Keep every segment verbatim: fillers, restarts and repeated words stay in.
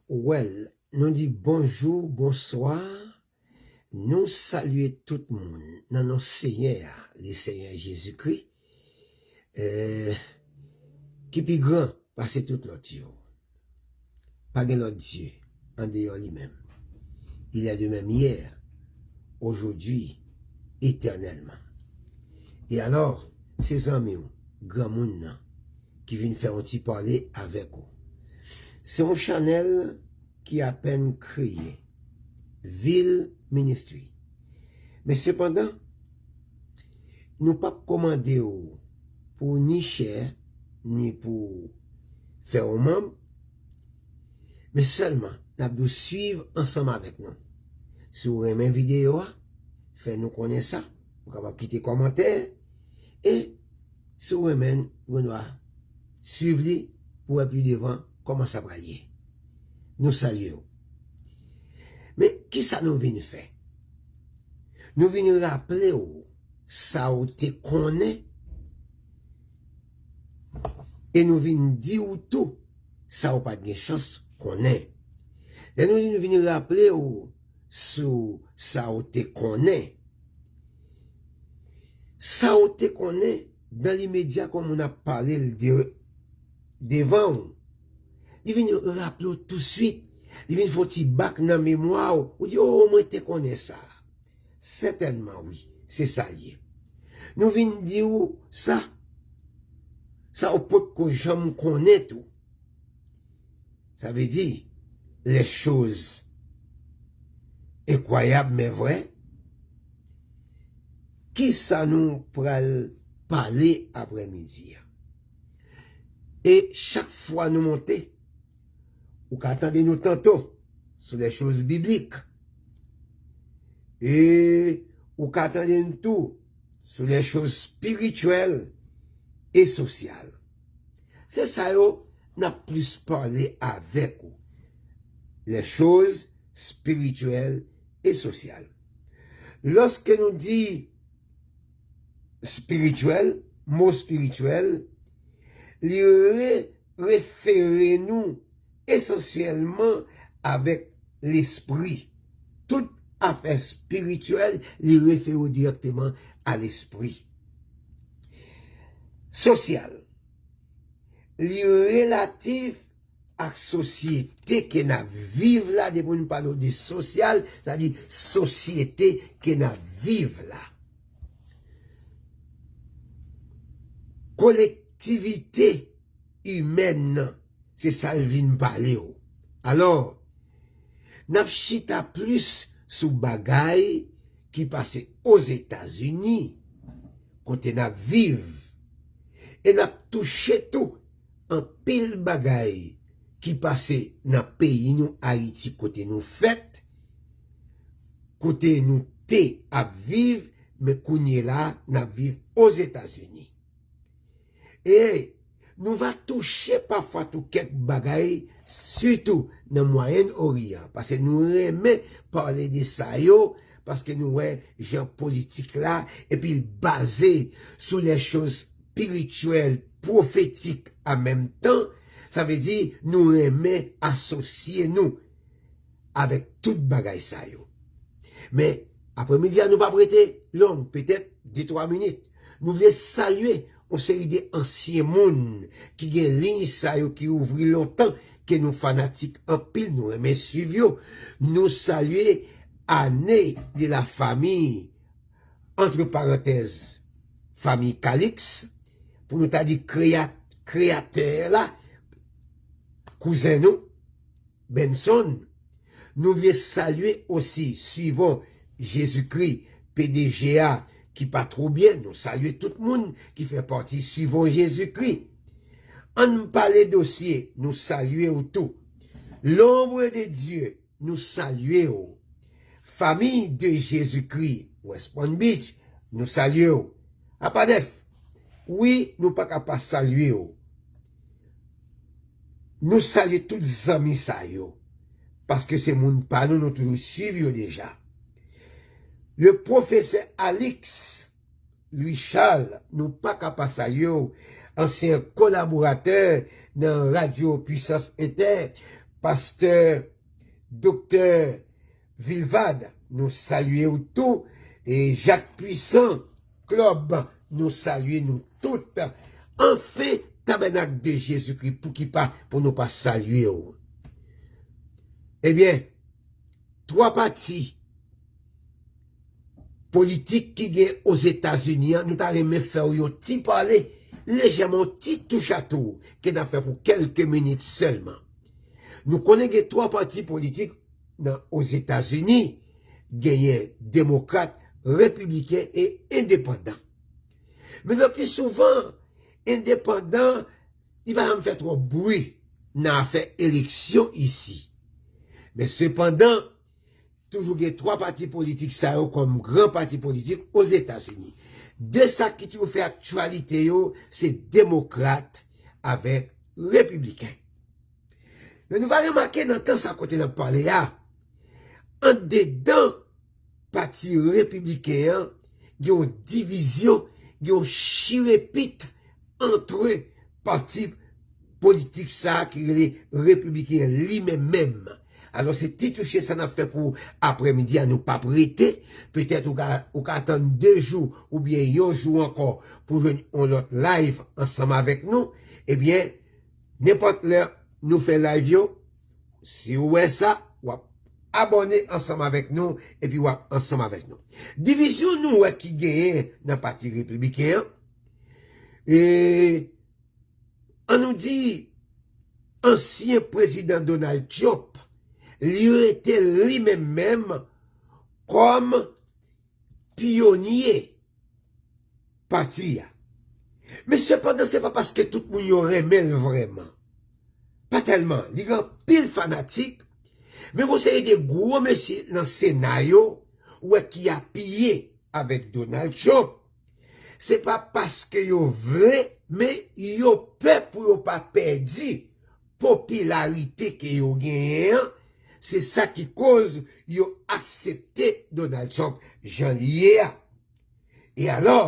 Well, nou di bonjou, bonswa. Nou salye tout moun nan non Senyè a, le Senyè Jezikri, eh, ki pi gran pase tout lòt yo. Pa gen lòt Dye andeyò li menm. Il est de même hier, aujourd'hui, éternellement. E alò, se zanmi w, granmoun nan, ki vin fè yon ti pale avèk ou. Se yon chanèl ki apèn kreye, Vil Ministry. Men sepandan, nou p ap kòmande w pou w ni share, ni pou w fè yon manm, men sèlman n ap di w swiv ansanm avèk nou. Si w renmen videyo a, fè nou konnen sa. Ou kapab kite kòmantè. E si w renmen l, ou gen dwa swiv li pou wè pi devan kòman sa pral ye. Nou salye w. Men, kisa nou vin fè? Nou vin raple w sa w te konnen e nou vin di w tou sa w pa t gen chans konnen. Lè nou, nou vin raple w sou sa w te konnen, sa w te konnen, dan limedya, kon moun ap pale l de, devan w, li vin raple w touswit, li vin fè yon ti bak nan memwa w, ou di, "O, mwen te konnen sa." Sètènman, wi, se sa l ye. Nou vin di w sa, sa w potko janm konnen tou. Sa vle di, les choses incroyables mais vraies. Kisa nou pral pale aprèmidi a? E chak fwa nou monte, ou ka tande nou tanto sou les choses bibliques. E ou ka tande n tou sou les choses spirituelles et sociales. Se sa yo n ap plis pale avèk ou. Les choses spirituelles et sociales. Lòske nou di espirityèl, mo espirityèl, li re-, refere nou esansyèlman avèk lespri. Tout afè espirityèl, li refere w dirèkteman a lespri. Sosyal, li relatif ak sosyete ke n ap viv la, depi nou pale w de sosyal, sa di sosyete ke n ap viv la. Kolektivite imèn nan, se sa l vin pale w. Alò, n ap chita plis sou bagay ki pase Ozetazini, kote n ap viv, e n ap touche tou anpil bagay ki pase nan peyi nou, Ayiti, kote nou fèt, kote nou te ap viv, men kounye la, n ap viv Ozetazini. E nou va touche pafwa tou kèk bagay, sitou nan Mwayen Oryan, paske nou renmen pale de sa yo, paske nou wè jan politik la, epi l baze sou les choses spirituelles, prophétiques en même temps, sa vle di nou renmen asosye nou avèk tout bagay sa yo. Men, aprèmidi a, nou p ap rete long, petèt de twa minit. Nou vle salye yon seri de ansyen moun ki gen liy sa yo ki ouvri lontan, ke nou fanatik anpil, nou renmen swiv yo. Nou salye Ane de la Fami, antre parantèz, Fami Kaliks, pou nou ta di kreya-, kreyatè la, kouzen nou, Benson. Nou vle salye osi Suivons Jésus-Christ, P D G a, ki pa two byen. Nou salye tout moun ki fè pati Suivons Jésus-Christ. Ann pale dosye, nou salye w tou. L'ombre de Dieu, nou salye w. Famille de Jésus-Christ, West Palm Beach, nou salye w. Apadèf, wi, nou pa ka pa salye w. Nou salye tout zanmi sa yo, paske se moun pa nou, nou toujou swiv yo deja. Le pwofesè Alix Louis Charles, nou pa ka pa salye w, ansyen kolaboratè nan Radyo Pwisans Entè, Pastè Doktè Vilvad, nou salye w tou. E Jak Pwisan Klòb, nou salye nou tout. Anfen, Tabènak de Jezikri, pouki pa pou nou pa salye w? Ebyen, twa pati politik ki gen Ozetazini an, nou ta renmen fè w yon ti pale, lejèman, yon ti touch a tou, ke n ap fè pou kèlke minit sèlman. Nou konnen gen twa pati politik nan Ozetazini, genyen demokrat, repibliken e endepandan. Men le pli souvan, endepandan, li pa janm fè twòp bri nan afè eleksyon isi. Men sepandan, toujou gen twa pati politik sa yo kòm gran pati politik Ozetazini. De sa ki toujou fè aktyalite yo, se demokrat avèk repibliken. Men nou va remake nan tan sa kote n ap pale a, andedan pati repibliken an, gen yon divizyon, gen yon chirepit antre pati politik sa a ki rele repibliken an li menm menm. Alò, se ti touche sa n ap fè pou aprèmidi a, nou p ap rete. Petèt ou ka, ou ka tann de jou oubyen yon jou ankò pou jwenn yon lòt live ansanm avèk nou. Ebyen, nenpòt lè nou fè live yo, si w wè sa, w ap abòne ansanm avèk nou, epi w ap ansanm avèk nou. Divizyon nou wè ki genyen nan pati repibliken an, e, ann nou di, ansyen prezidan Donald Trump, li rete li menm menm kòm pyonye pati a. Men sepandan, se pa paske tout moun yo renmen l vrèman. Pa tèlman. Li gen anpil fanatik, men gon seri de gwo mesye nan Sena yo, ou wè, ki apiye avèk Donald Trump. Se pa paske yo vle, men yo pè pou yo pa pèdi popilarite ke yo genyen an. Se sa ki koz yo aksepte Donald Trump jan li ye a. E alò,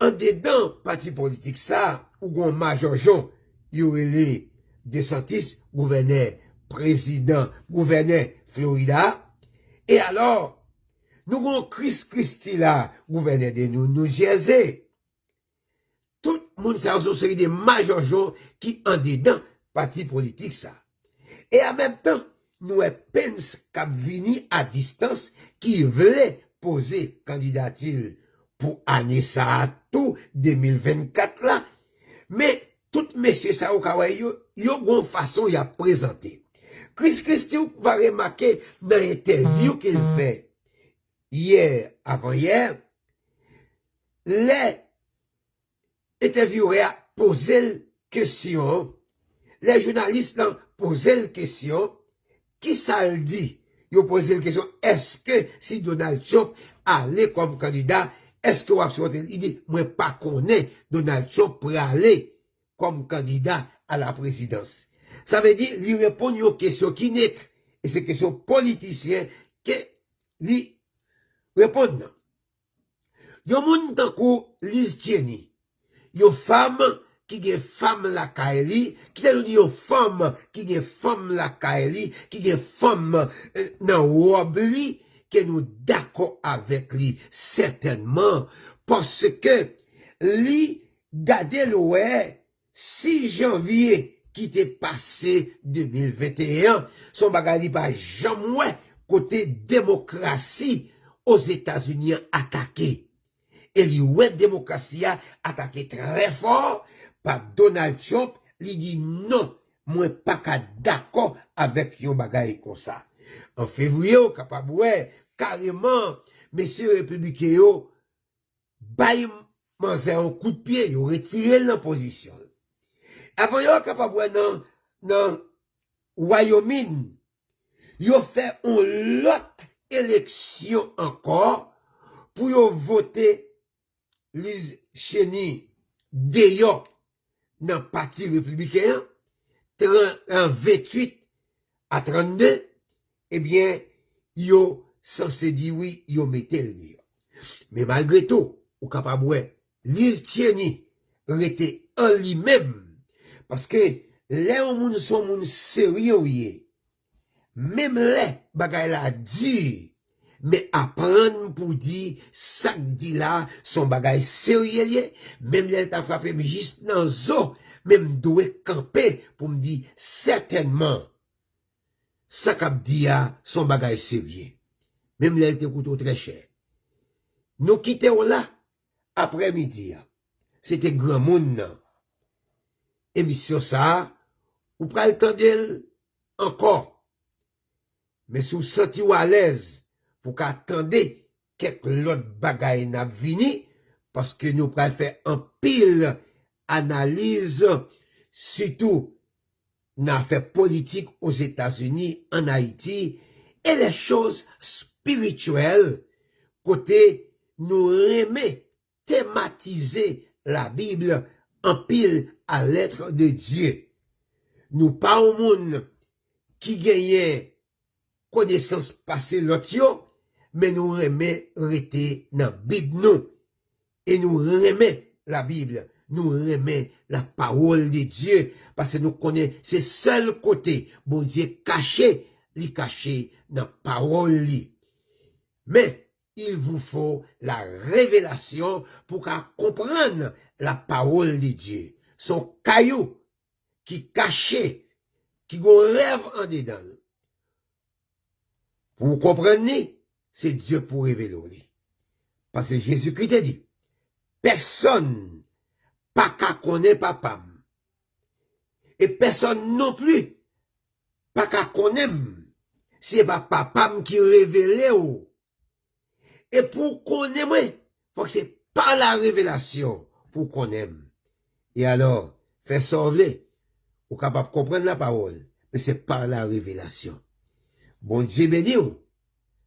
andedan pati politik sa a, ou gon majòjon yo rele DeSantis, gouvènè, prezidan, gouvènè Florida. E alò, nou gon Chris Christie la, gouvènè de New, New Jersey. Tout moun sa yo se yon seri de majòjon ki andedan pati politik sa. E an menm tan, nou wè Pence k ap vini a distans, ki vle poze kandidati l pou ane sa a tou, de mil vennkat la. Men, tout mesye sa yo ka wè yo, yo gon fason y ap prezante. Chris Christie, ou va remake nan entèvyou ke l fè yè, avan yè, lè entèvyewè a poze l kesyon, lè jounalis lan poze l kesyon, kisa l di? Yo poze l kesyon, èske si Donald Trump ale kòm kandida, èske w ap sipòte l? Li di, mwen pa konnen Donald Trump prale kòm kandida a la prezidans. Sa vle di, li reponn yon kesyon ki net, e se kesyon politisyen ke li reponn nan. Yon moun tankou Liz Cheney, yon fanm ki gen fanm lakay li, kite nou di yon fanm ki gen fanm lakay li, ki gen fanm, eh, nan wòb li, ke nou dakò avèk li sètènman, paske li gade l wè sis janvye ki te pase de mil venteyen an, se yon bagay li pa janm wè kote demokrasi Ozetazini an atake. E li wè demokrasi a atake trè fò pa Donald Trump, li di non, mwen pa ka dakò avèk yon bagay konsa. An fevriye, ou kapab wè kareman mesye repibliken yo bay manzè yon kout pye, yo retire l nan pozisyon l. Avan yo kapab wè nan, nan Wyoming, yo fè yon lòt eleksyon ankò pou yo vote Liz Cheney deyò nan pati repibliken an, tran-, an venntuit a trannde, ebyen, yo sanse di wi, yo mete l deyò. Men malgre tou, ou kapab wè Liz Cheney rete an li menm, paske Lè yon moun se yon moun serye w ye, menm lè bagay la di, men aprann pou di sa k di la se yon bagay serye l ye, menm lè l ta frape m jis nan zo, men m dwe kanpe pou m di sètènman sa k ap di a se yon bagay serye. Menm lè l te koute w trè chè. Nou kite w la aprè midi a. Se te granmoun nan. Emisyon sa a, ou pral tande l ankò. Men si w santi w alèz pou w ka tande kèk lòt bagay n ap vini, paske nou pral fè anpil analiz, sitou nan afè politik Ozetazini, ann Ayiti, e lè choz espirityèl, kote nou renmen tematize Labib anpil à l'être de Dieu. Nou pa yon moun ki genyen konesans pase lòt yo, men nou renmen rete nan Bib nou. E nou renmen Labib, nou renmen la parole de Dieu, paske nou konnen se sèl kote Bondye kache, li kache nan pawòl li. Men, il vous faut la révélation pou ka konprann la parole de Dieu. Se yon kayou ki kache, ki gon rèv andedan l. Pou w konprann li, se Dye pou revele w li. Paske Jezikri te di, pèsonn pa ka konnen Papa m, e pèsonn non pli pa ka konnen m, si se pa Papa m ki revele w. E pou w konnen mwen, fòk se pa la revelasyon pou w konnen m. E alò, fè sa w vle, ou kapab konprann la pawòl, men se pa la revelasyon. Bondye beni w,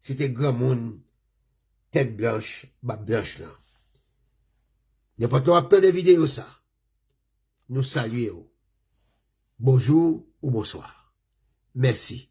se te granmoun tèt blanch, bab blanch lan. Nenpòt lè w ap tande videyo sa, nou salye w. Bonjou ou bonswa. Mèsi.